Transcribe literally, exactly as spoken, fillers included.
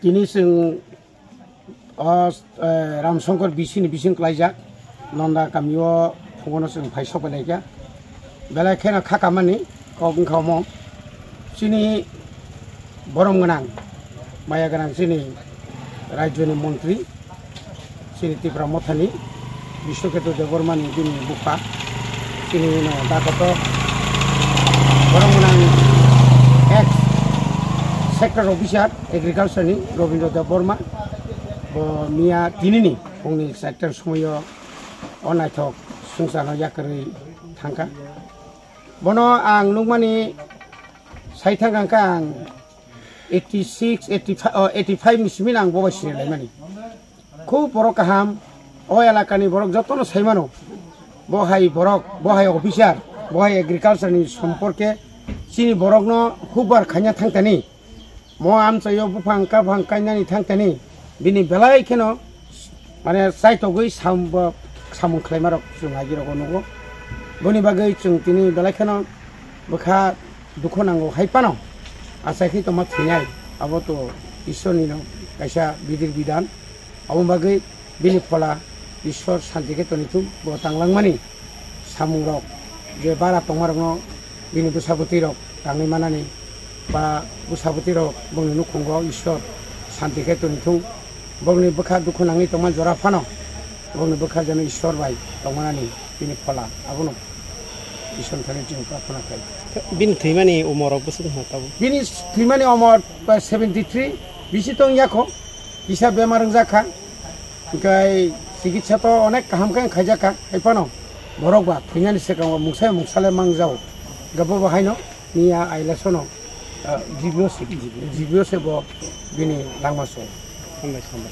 Tini chwng o, eh, Ramsongkor B C ni bising klaijak Nonda kamio phungono chwng phai sok bai laikha. Belai kheno kha kamani kok wngkha omo. Chini borom gwnang, maya gwnang chini rajyoni montri, chini Tipra Mothani Biswaketu Debbarmani bini bupha, chini no dakoto borom gwnang ex sector officer agriculture ni Robindra Debbarma, bo miya tinini phungni charta somoyo o naithok swngcharno yakarwi thangkha. Bono ang nukmani sai thangkha ang eighty six, eighty five, oh, eighty five ni simi ang bo bai sini laimani. Khub borok kaham, o elakani borok jotono sai mano. Bo hai borok, bo hai officer, bo hai agriculture ni somporke chini borokno hukbar khaina thangtani. Mo amchaio buphang kaphang kainani thangtani bini belai kheno mane chaitogwi sam-, bo samung khlaimarok chwng agirogo nugo. Boni bagwi chwng tini belai kheno bwkha dukhu nango hai phano achai khe tongma thwinai, abo to Ishwarni no kaisa bidir bidan. Abo bagwi bini phola Ishwar santi khe tonithung, bo tanglangmani samungrok je bara tongmarokno bini bwsabwtwirok tangwi manani ba bwsabwtwirok bongni nukhungo Ishwar santi khe tonithung, bongni bwkha dukhu nangwi tongma jora phano bongni bwkha jeno Ishwar bai tongmanani bini phola abono Ishwar thani chwng prarthana khlai. Bini thwimani umorok bwswk wngkha tabuk? Bini thwimani umor, uh, seventy three bisi tong yakho, kisa bemar wngjak kha. Hingkai chikitsa to onek kaham khe khaijak kha, hai phano borok ba thwinani swkango mungsa mungsa le mangjao. Gabo bo haino miya ailasono, uh, G B O se, G B O se bo bini langma se. Hambai, hambai.